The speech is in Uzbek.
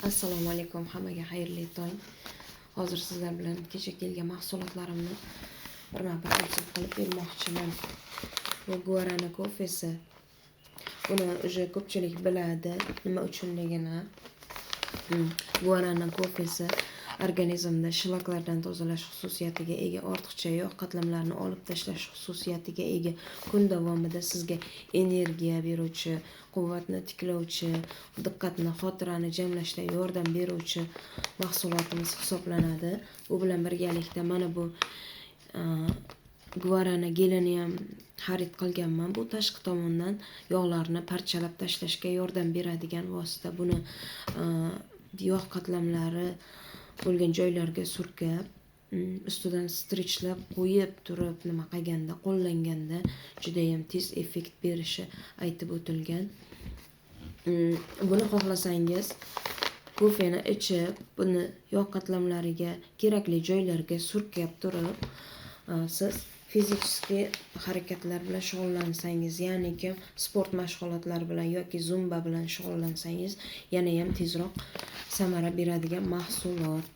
Assalomu alaykum, hammaga xayrli tong. Hozir sizlar bilan kecha kelgan mahsulotlarimni birma-bir obzor qilib bermoqchiman. Bu guarana kofesi. Buni уже ko'pchilik biladi nima uchunligini. Guarana kofesi organizmda shlaklardan tozalash xususiyatiga ega, ortiqcha yog' qatlamlarini olib tashlash xususiyatiga ega, kun davomida sizga energiya beruvchi, quvvatni tiklovchi, diqqatni, xotirani jamlashda yordam beruvchi mahsulotimiz hisoblanadi. Bu bilan birgalikda mana bu guarana gelini ham xarid qilganman. Bu tashqi tomondan yog'larni parchalab tashlashga yordam beradigan vosita. Buni yog' qatlamlari bo'lgan joylarga surkab, ustidan strichlab qo'yib turib nima qilganda, qo'llanganda judayam tez effekt berishi aytib o'tilgan. Buni xohlasangiz kofeni ichib, buni yog' qatlamlariga kerakli joylarga surkab turib, siz fizический harakatlar bilan shug'ullansangiz, ya'niki sport mashg'ulotlari bilan yoki zumba bilan shug'ullansangiz, yanayam tezroq samara beradigan mahsulot.